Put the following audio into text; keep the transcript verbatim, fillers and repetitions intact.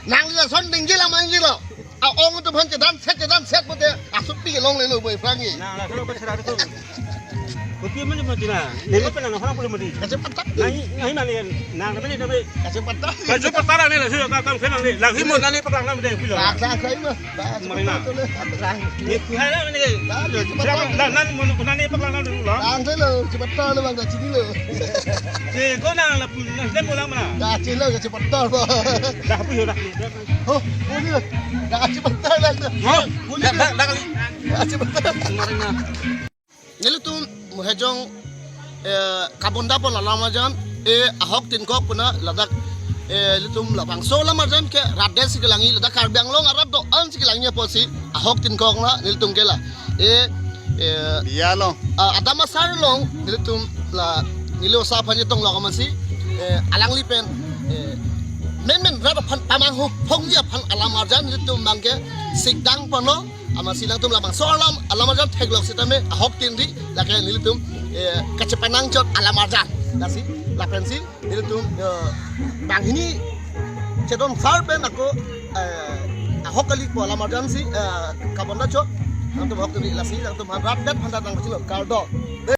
Nangli lason dingji la manji lo. A-ong atum aphan chedan set, chedan set pute asupi longlelo boi phrangji. Nang lason lo pachara tu. Kopi man cuma cina. Neli pernah nang orang boleh mati. Kachepatta. Nang, nang mana ni? Nang mana ni? Kachepatta. Kachepatta ni lah, sudah kam kenang ni. Lagi mau nani pegang nama dia pulang. Paklang kai ma. Mari na. Paklang. Ni kuhai lah ni. Paklang. Lah, nan mau nani pegang nama dulu lah. Paklang lo, chepatta lo bang, chinilo. Si ko nang lah, nang dia pulang mana? Kachilo, kachepatta ba. Dah, apa ya dah? Oh, boleh. Kachepatta lah. Oh, boleh. Dah, dah, dah kali. Kachepatta. Mari na. Nelitum Mohejong, eh, Kabonda pon alam arjan, eh, ahok tinkok puna ladak, eh, ilitum labangso alam arjan ke rat det si kelangji, ladak Karbi Anglong arat do-an si kelangji apotsi ahok tinkok na nelitum ke la. Eh, eh, Biya long. Ah, Adam Asar along nelitum la neli osa aphan chetong lo kamatsi, eh, alangli pen, eh, menmen rat aphan pamanghu phongji aphan alam arjan nelitum bangke sikdang ponlo. Amatsi nangtum labangso alam, alam arjan theklok sitame ahok tin ri, lake nelitum, eh, kachepanang chot alam arjan. Lasi, lapensi nelitum, eh, banghini Chedon Sar pen ako, eh, ahok kali pu alam arjan si, eh, Kabonda chot. Nangtum ahok tin ri, lasi nangtum aphan rat det aphan ta nangpachilo, kardom.